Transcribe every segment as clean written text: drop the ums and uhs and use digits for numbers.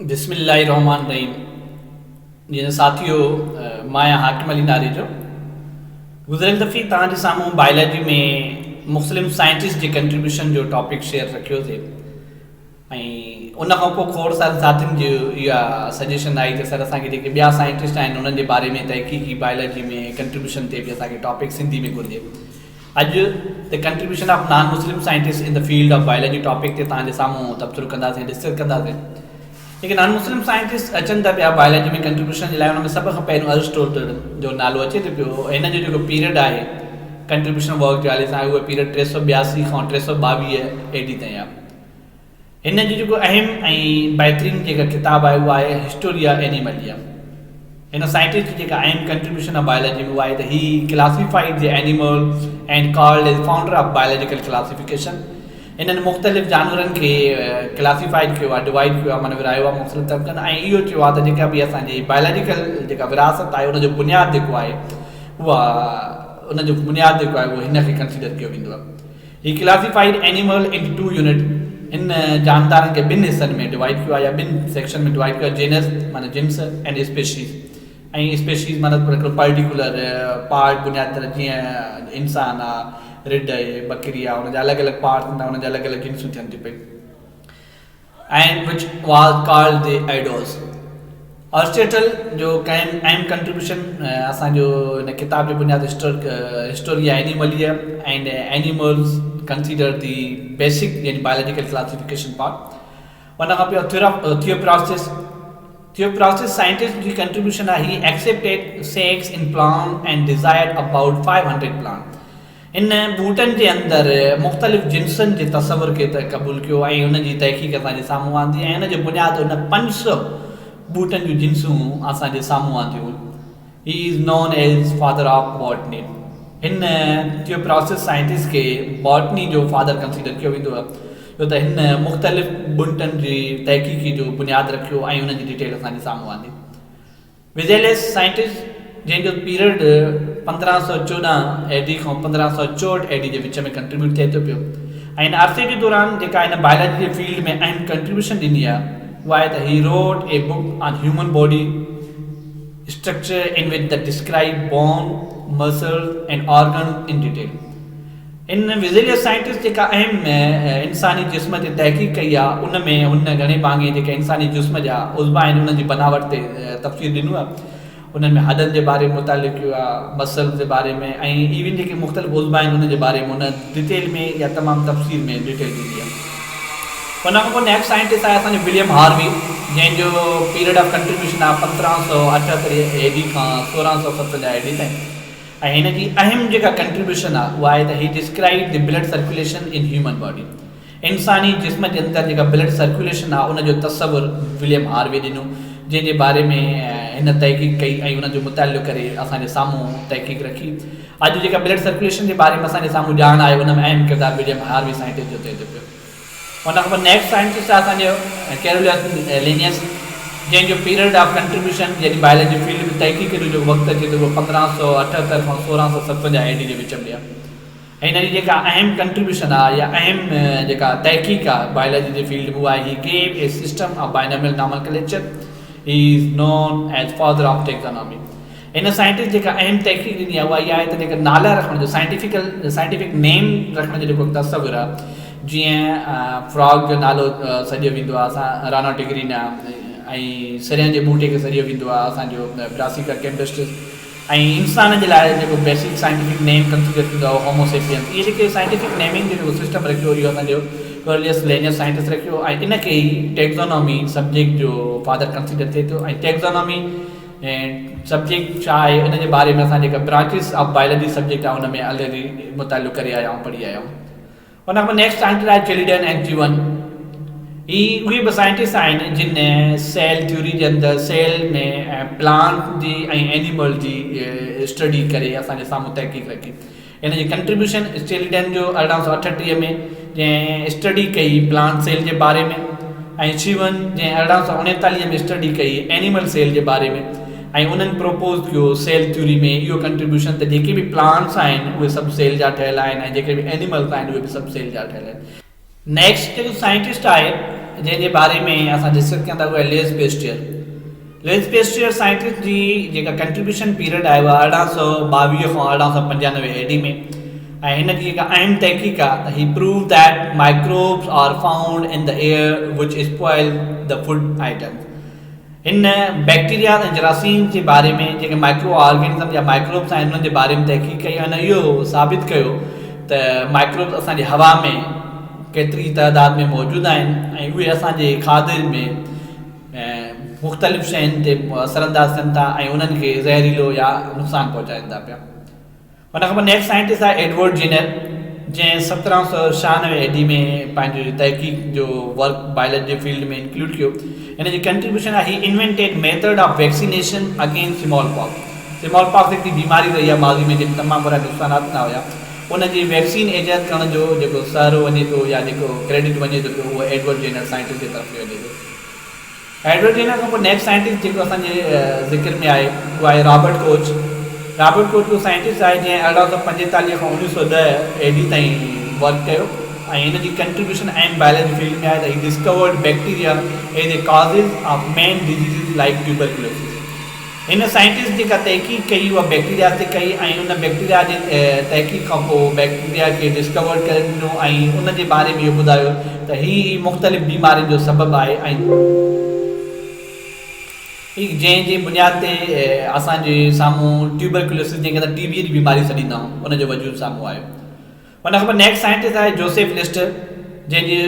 بسم الله الرحمٰن الرحيم جيئن ساٿيو مان آهيان حاڪم علي ناريجو گذريل دفعي توهان جي سامهون بائلاجي ۾ مسلم سائنٽسٽ جي ڪنٽريبيوشن جو ٽاپڪ شيئر رکيوسي ۽ ان کان پوء کوڙ سارن ساٿين جي اها سجيشن آئي ته سر اسانکي جيڪي ٻيا سائنٽسٽ آهن انهن جي باري ۾ تحقيقي بائلاجي ۾ ڪنٽريبيوشن تي به اسانکي ٽاپڪ سنڌي ۾ گهرجي. اڄ The Contribution of Non-Muslim Scientists in the Field of Biology topic تي توهان جي سامهون تبصرو ڪنداسين ڊسڪس ڪنداسين. جيڪي نان مسلم سائنٽسٽ اچن ٿا پيا بائلاجي ۾ ڪنٽريبيوشن جي لاء ان ۾ سڀ کان پهريون ارسٽوٽل جو نالو اچي ٿو پيو. هن جو جيڪو پيريڊ آهي ڪنٽريبيوشن ورڪ جي حوالي سان اهو پيريڊ 382 کان 322 اي ڊي تائين آهي. هن جو جيڪو اهم ۽ بهترين جيڪا ڪتاب آهي اها آهي هسٽوريا اينيمليا. هن سائنٽسٽ جي جيڪا اهم ڪنٽريبيوشن آهي بائلاجي ۾ اها آهي ته he classified the animal and called as founder of biological classification. هنن مختلف جانورن کي ڪلاسيفائيڊ ڪيو آهي، ڊوائيڊ ڪيو آهي معنيٰ ورهايو آهي مختلف طبقن ۽ اهو چيو آهي ته جيڪا به اسان جي بائلاجيڪل جيڪا وراثت آهي ان جو بنياد جيڪو آهي اها ان جو بنياد جيڪو آهي اهو هن کي ڪنسيڊر ڪيو ويندو آهي. He classified animal into two unit هن جاندارن کي ٻن حصن ۾ ڊوائيڊ ڪيو آهي يا ٻن سيڪشن ۾ ڊوائيڊ ڪيو آهي جينس معنيٰ جنس اينڊ اسپيشيز ۽ اسپيشيز معنيٰ هڪڙو پرٽيڪولر پارٽ بنياد طرح جيئن انسان آ رڍ آهي ٻڪري آ ان جا الڳ الڳ پارٽ ٿيندا ان جا الڳ الڳ جنسون ٿين ٿيون پيون. And which was called the Eidos. Aristotle جو ڪنهن اهم ڪنٽريبيوشن اسان جو هن ڪتاب جو بنياد Historia Animalia and animals consider the basic يعني بائلاجيڪل ڪلاسيفڪيشن پارٽ. ان کان پوء ٿيوپراسٽس ٿيوپراسٽس سائنٽسٽ جي ڪنٽريبيوشن آهي he accepted sex in plant and desired about 500 plant. هن ٻوٽن جي اندر مختلف جنسن جي تصور کي ته قبول ڪيو ۽ ان جي تحقيق اسان جي سامهون آندي ۽ ان جي بنياد هن 500 ٻوٽن جون جنسون اسان جي سامهون آنديون. He is known as father of botany. هن ٿيوپراسس سائنٽسٽ کي باٽني جو فادر ڪنسيڊر ڪيو ويندو آهي ڇو ته هن مختلف ٻوٽن جي تحقيقي جو بنياد رکيو ۽ ان جي ڊيٽيل اسان جي سامهون آندي. وزيليس سائنٽسٽ جنهن جو پيريڊ 1514 اي ڊي کان 1564 اي ڊي جي وچ ۾ ڪنٽريبيوٽ ٿئي ٿو پيو ۽ ان عرصي جي دوران جيڪا هن بائلاجي جي فيلڊ ۾ اهم ڪنٽريبيوشن ڏني آهي اها آهي ته he wrote a book on human body structure in which the describe bone, muscles and organs in detail. ان وزيليس سائنٽسٽ جيڪا اهم انساني جسم تي تحقيق ڪئي آهي ان ۾ هن گهڻي ڀاڱي جيڪي انساني جسم جا عضوا آهن انهن جي بناوٽ تي تفصيل ڏنو آهي انهن ۾ هڏن جي باري ۾ مطالعو ڪيو آهي مسلز جي باري ۾ ۽ ايون جيڪي مختلف عضوا آهن انهن جي باري ۾ هن ڊيٽيل ۾ يا تمام تفصيل ۾ ڊيٽيل ڏني آهي. ان کان پوء نيڪسٽ سائنٽسٽ آهي اسان جو وليم هاروي جنهن جو پيريڊ آف ڪنٽريبيوشن آهي 1578 اي ڊي کان 1657 اي ڊي تائين. ۽ هن جي اهم جيڪا ڪنٽريبيوشن آهي اها آهي ته he describe the blood circulation in human body انساني جسم جي اندر جيڪا بلڊ سرڪيوليشن آهي ان جو تصور وليم هاروي ڏنو جنهن جي باري ۾ هن تحقيق ڪئي ۽ ان جو مطالعو ڪري اسان جي سامهون تحقيق رکي اڄ جيڪا بلڊ سرڪيوليشن جي باري ۾ اسان جي سامهون ڄاڻ آهي ان ۾ اهم ڪردار وليم هاروي سائنٽسٽ جو ٿئي ٿو پيو. ان کان پوء نيڪسٽ سائنٽسٽ آهي اسان جو ڪيروليس لينيس جنهن جو پيريڊ آف ڪنٽريبيوشن يعني بائلاجي فيلڊ ۾ تحقيق جو جيڪو وقت اچي ٿو اهو 1578 کان 1657 اي ڊي جي وچ ۾ آهي ۽ هن جي جيڪا اهم ڪنٽريبيوشن آهي يا اهم جيڪا تحقيق آهي بائلاجي جي فيلڊ ۾ اها آهي he gave a system of binomial nomenclature he is known as father of taxonomy. هن سائنٽسٽ جيڪا اهم تحقيق ڏني آهي اها اها آهي ته جيڪا نالا رکڻ جو سائنٽيفڪل سائنٽيفڪ نيم رکڻ جو جيڪو تصور آهي جيئن فراگ جو نالو سڏيو ويندو آهي اسان رانا ٽگرينا ۽ سريان جي ٻوٽي کي سڏيو ويندو آهي اسان جو براسيڪا ڪيمبسٽس ۽ انسان جي لاء جيڪو بيسڪ سائنٽيفڪ نيم ڪنسيڊر ٿيندو آهي هوموسيپينس اهي جيڪي سائنٽيفڪ نيمنگ جو جيڪو سسٽم رکيو اهو اسان جو ڪورليس لينيس سائنٽسٽ رکيو ۽ ان کي ئي ٽيڪزونامي سبجيڪٽ جو فادر ڪنسيڊر ٿئي ٿو ۽ ٽيڪزونامي ۽ سبجيڪٽ ڇا آهي ان جي باري ۾ اسان جيڪا برانچز آف بائلاجي سبجيڪٽ آهي ان ۾ آلريڊي مطالعو ڪري آيا آهيون پڙهي آيا آهيون ان کان پوء نيڪسٽ سائنٽسٽ آهي چيليڊن ۽ چيون هي اهي به سائنٽسٽ آهن جن سيل ٿيوري جي اندر سيل ۾ پلانٽ جي ۽ اينيمل جي اسٽڊي ڪري اسان جي سامهون تحقيق رکي. هن جي ڪنٽريبيوشن اسٽيليڊن جو 1838 ۾ جنهن اسٽڊي ڪئي پلانٽ سيل جي باري ۾ ۽ شيون جنهن 1839 ۾ اسٽڊي ڪئي اينيمل سيل جي باري ۾ ۽ انهن پروپوز ڪيو سيل ٿيوري ۾ اهو ڪنٽريبيوشن ته جيڪي به پلانٽس آهن اهي سڀ سيل جا ٺهيل آهن ۽ جيڪي به اينيملس آهن اهي به سڀ سيل جا ٺهيل آهن. نيڪسٽ جيڪو سائنٽسٽ آهي جنهن جي باري ۾ اسان ڊسڪس ڪيون ٿا اهو آهي ليز پيسٽيئر. ليز پيسٽيئر سائنٽسٽ جي جيڪا ڪنٽريبيوشن پيريڊ آهي اها 1822 کان 1895 اي ڊي ۾، ۽ هن جي جيڪا اهم تحقيق آهي ته he prove that microbes are found in the air which spoil the food items. هن بيڪٽيريا ۽ جراثيم جي باري ۾ جيڪي مائڪرو آرگينزم يا مائڪروبس آهن انهن جي باري ۾ تحقيق ڪئي ۽ هن اهو ثابت ڪيو ته مائڪروبس اسان جي هوا ۾ ڪيتري تعداد ۾ موجود آهن ۽ اهي اسان جي کاڌي ۾ مختلف شين تي اثر انداز ٿين ٿا ۽ انهن کي زهريلو يا نقصان پهچائين ٿا پيا. ان کان پوء نيڪسٽ سائنٽسٽ آهي ايڊورڊ جينر، جنهن 1796 اي ڊي ۾ پنهنجي تحقيق جو ورڪ بائلاجي جي فيلڊ ۾ انڪلوڊ ڪيو. هن جي ڪنٽريبيوشن آهي he invented method of vaccination against smallpox. Smallpox هڪڙي بيماري رهي آهي ماضي ۾ جنهن تمام وڏا نقصانات ڏنا هيا. ان جي ويڪسين ايجاد ڪرڻ جو جيڪو سهرو وڃي ٿو يا جيڪو ڪريڊٽ وڃي ٿو پيو اهو ايڊورڊ جينر سائنٽسٽ جي طرف وڃي ٿو. ايڊورڊ جينر کان پوء نيڪسٽ سائنٽسٽ جيڪو اسان جي ذڪر ۾ آهي اهو آهي رابرٽ ڪوچ. رابرٽ ڪوچ اهو سائنٽسٽ آهي جنهن 1845 کان 1910 اي ڊي تائين ورڪ ڪيو ۽ هن جي ڪنٽريبيوشن اهم بائلاجي فيلڊ ۾ آهي ته he discovered bacteria as a causes of main diseases like tuberculosis. هن سائنٽسٽ جيڪا تحقيق ڪئي اها بيڪٽيريا تي ڪئي ۽ ان بيڪٽيريا جي تحقيق کان پوء بيڪٽيريا کي ڊسڪورڊ ڪري ڏنو ۽ ان جي باري ۾ اهو ٻڌايو ته هي ئي مختلف بيمارين جو سبب آهي ۽ جنهن جي بنياد تي اسان جي سامهون ٽيوبرڪلوسس جنهن کي اسان ٽي بي جي بيماري سڏيندا آهيون ان جو وجود سامهون آيو. ان کان پوء نيڪسٽ سائنٽسٽ آهي جوسيف لسٽر، جنهن جي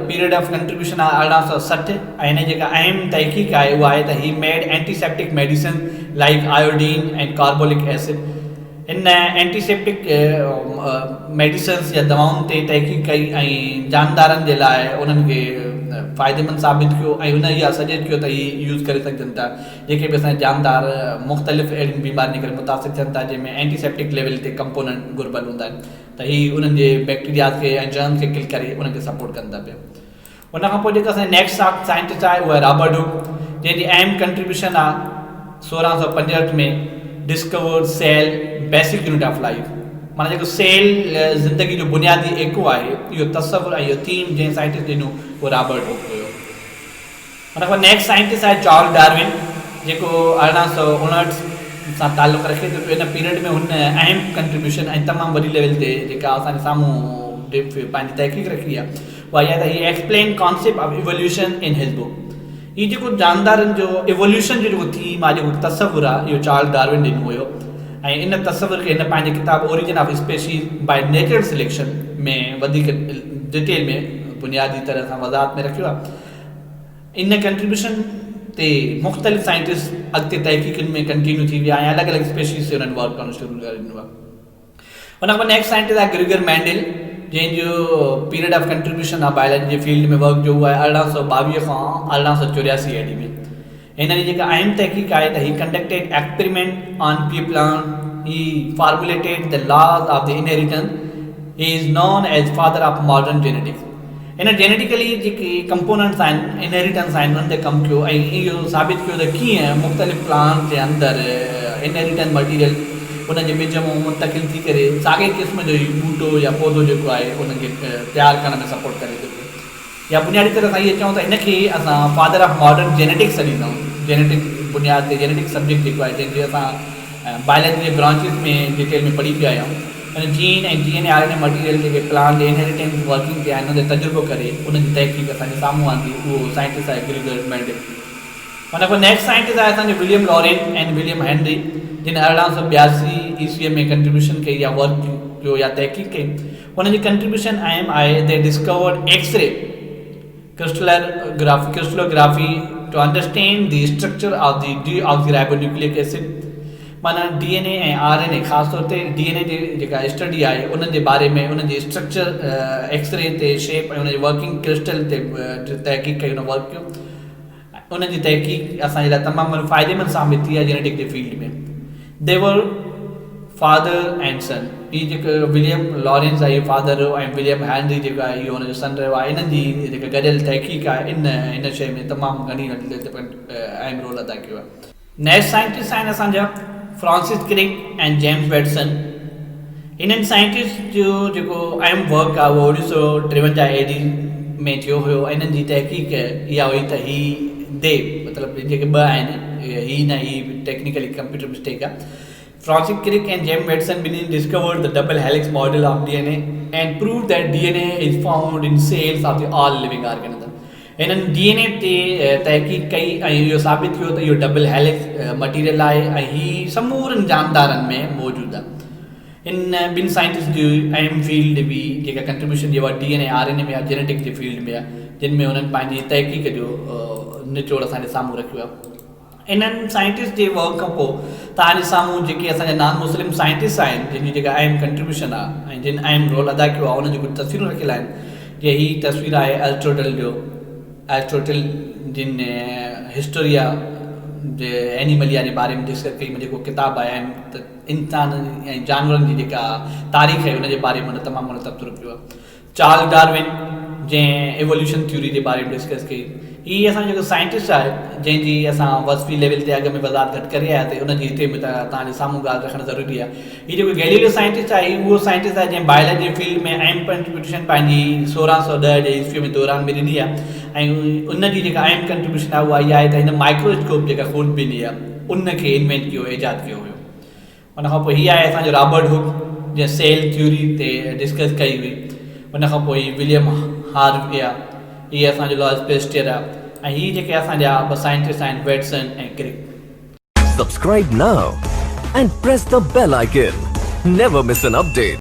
پيريڊ آف ڪنٽريبيوشن آهي 1860 ۽ هن جي جيڪا اهم تحقيق آهي اها آهي ته he made antiseptic medicine like iodine ۽ carbolic acid. هن اينٽي سيپٽڪ ميڊيسنس يا دوائن تي تحقيق ڪئي ۽ جاندارن جي لاء انهن کي فائديمند ثابت ڪيو ۽ هن اها سجيسٽ ڪيو ته هي يوز ڪري سگهجن ٿا جيڪي به اسان جا جاندار مختلف اهڙين بيمارين جي ڪري متاثر ٿين ٿا جنهن ۾ اينٽي سيپٽڪ ليول تي ڪمپوننٽ گهربل هوندا آهن ته هي انهن جي بيڪٽيرياز کي ۽ جرمز کي ڪل ڪري انهن کي سپورٽ ڪن ٿا پيا. ان کان پوء جيڪو اسان جو نيڪسٽ سائنٽسٽ آهي اهو آهي رابرٽ هوڪ، جنهن جي اهم ڪنٽريبيوشن آهي 1665 ۾ discovered cell basic unit of life, معنيٰ جيڪو سيل زندگي جو بنيادي ايڪو آهي اهو تصور ۽ اهو ٿيم جنهن سائنٽسٽ ڏنو اهو رابرٽ هوڪ هيو. ان کان پوء نيڪسٽ سائنٽسٽ آهي چارلس ڊارون، جيڪو 1859 سان تعلق رکي ٿو. ان پيريڊ ۾ هن اهم ڪنٽريبيوشن ۽ تمام وڏي ليول تي جيڪا اسان جي سامهون پنهنجي تحقيق رکي آهي اها اها آهي ته he explain concept of evolution in his book. هي جيڪو جاندارن جو ايوليوشن جو جيڪو ٿيم آهي، جيڪو تصور آهي، اهو چارلس ڊارون ڏنو هيو ۽ ان تصور کي هن پنهنجي ڪتاب origin of species by natural selection ۾ وڌيڪ ڊيٽيل ۾ بنيادي طرح سان وضاحت ۾ رکيو آهي. ان ڪنٽريبيوشن تي مختلف سائنٽسٽ اڳتي تحقيقن ۾ ڪنٽينيو ٿي ويا ۽ الڳ الڳ اسپيشيز تي انهن ورڪ ڪرڻ شروع ڪري ڏنو آهي. ان کان پوء نيڪسٽ سائنٽسٽ آهي گريگر مينڊل، جنهن جو پيريڊ آف ڪنٽريبيوشن آهي بائلاجي جي فيلڊ ۾ ورڪ جو اهو آهي 1822 کان 1884 اي ڊي ۾. هن جي جيڪا اهم تحقيق آهي ته he conducted experiment on pea plant, he formulated the laws of the inheritance, he is known as father of modern genetics. هن جينيٽيڪلي جيڪي ڪمپوننٽس آهن، انهيريٽنس آهن، انهن تي ڪم ڪيو ۽ اهو ثابت ڪيو ته ڪيئن مختلف پلانٽس جي اندر انهيريٽنس مٽيريل ان جي ٻج مان منتقل ٿي ڪري ساڳئي قسم جو ئي ٻوٽو يا پوڌو جيڪو آهي انهن کي تيار ڪرڻ ۾ سپورٽ ڪري ٿو پيو. يا بنيادي طرح سان اهو چئون ته هن کي اسان فادر آف ماڊرن جينيٽڪس سڏيندا آهيون. جينيٽڪ بنياد تي جينيٽڪ سبجيڪٽ جيڪو آهي جنهن کي اسان بائلاجي جي برانچز ۾ ڊيٽيل ۾ پڙهي پيا آهيون. ان gene ۽ D N A R N A material جيڪي پلانٽ جي انهيريٽنس ورڪنگ تي آهن ان تي تجربو ڪري انهن جي تحقيق اسان جي سامهون آندي اهو سائنٽسٽ آهي گريگر مينڊل. ان کان پوء نيڪسٽ سائنٽسٽ آهي اسان جو وليم لارين ۽ وليم هينري جن 1882 عيسويء ۾ ڪنٽريبيوشن ڪئي يا ورڪ ڪيو يا تحقيق ڪئي. انهن جي ڪنٽريبيوشن اهم آهي they discovered X ray crystallography to understand the structure of the deoxyribonucleic acid, معنيٰ ڊي اين اي ۽ آر اين اي، خاص طور تي ڊي اين اي جي جيڪا اسٽڊي آهي انهن جي باري ۾ انهن جي اسٽرڪچر ايڪس ري تي شيپ ۽ ان جي ورڪنگ ڪرسٽل تي تحقيق ڪئي ان ورڪ ڪيو. انهن جي تحقيق اسان جي لاء تمام گهڻي فائديمند ثابت ٿي آهي جينيٽڪ جي field ۾. They were father and son. هي جيڪو وليم لارينس آهي اهو فادر هو ۽ وليم هينري جيڪو آهي اهو هن جو سن رهيو آهي. انهن جي جيڪا گڏيل تحقيق آهي ان هن شيء ۾ تمام گهڻي اهم رول ادا ڪيو آهي. نيڪسٽ سائنٽسٽ آهن اسان جا فرانسس ڪرڪ ۽ جيمز ويٽسن. انهن سائنٽسٽ جو جيڪو اهم ورڪ آهي اهو 1953 اي ڊي ۾ ٿيو هيو ۽ انهن جي تحقيق اها هئي ته هي the مطلب جيڪي ٻه آهن هي نه هي ٽيڪنيڪلي ڪمپيوٽر مسٽيڪ آهي فرانسس ڪرڪ ۽ جيم ويٽسن ٻنهي discovered the double helix model of D N A and proved that D N A is found in cells of the all living organism. هنن ڊي اين اي تي تحقيق ڪئي ۽ اهو ثابت ٿيو ته اهو ڊبل هيلڪس مٽيريل آهي ۽ هي سمورن جاندارن ۾ موجود آهي. ان ٻن سائنٽسٽ جي اهم فيلڊ به جيڪا ڪنٽريبيوشن جي اها D N A R N A ۾ آهي جينيٽڪ جي فيلڊ ۾ آهي جن ۾ هنن پنهنجي تحقيق جو نچوڙ اسان جي سامهون رکيو آهي. انهن سائنٽسٽ جي ورڪ کان پوء توهان جي سامهون جيڪي اسان جا نان مسلم سائنٽسٽ آهن جن جي جيڪا اهم ڪنٽريبيوشن آهي ۽ جن اهم رول ادا ڪيو آهي انهن جون ڪجهه تصويرون رکيل آهن جيئن هي تصوير آهي ارسٽوٽل جو ارسٽوٽل جن هسٽوريا جي اينيمليا جي باري ۾ ڊسڪس ڪئي جيڪو ڪتاب آهي ۽ انسان ۽ جانورن جي جيڪا تاريخ آهي ان جي باري ۾ هن تمام گهڻو تبصرو ڪيو آهي چارلس ڊارون جنهن ايووليوشن ٿيوري جي باري ۾ ڊسڪس ڪئي. هي اسان جو جيڪو سائنٽسٽ آهي جنهن جي اسان وصفي ليول تي اڳ ۾ وضاحت گهٽ ڪري آيا سين ان جي هتي به توهان جي سامهون ڳالهه رکڻ ضروري آهي. هي جيڪو گيليليو سائنٽسٽ آهي هي اهو سائنٽسٽ آهي جنهن بايولاجي جي فيلڊ ۾ اهم ڪنٽريبيوشن پنهنجي 1610 جي عيسوي ۾ دوران ۾ ڏني آهي ۽ ان جي جيڪا اهم ڪنٽريبيوشن آهي اها اها آهي ته هن مائڪروسڪوپ جيڪا خوردبيني آهي ان کي انوينٽ ڪيو ايجاد ڪيو هيو. ان کان پوء هي آهي اسان جو رابرٽ هوڪ جنهن سيل ٿيوري تي ڊسڪس ڪئي هئي. ان کان پوء هي وليم هاروي آهي. هي اسان جو لوئس پيسٽيئر آهي ۽ هي جيڪي اسان جا ٻه سائنٽسٽ آهن Watson ۽ Crick. Subscribe now and press the bell icon. Never miss an update.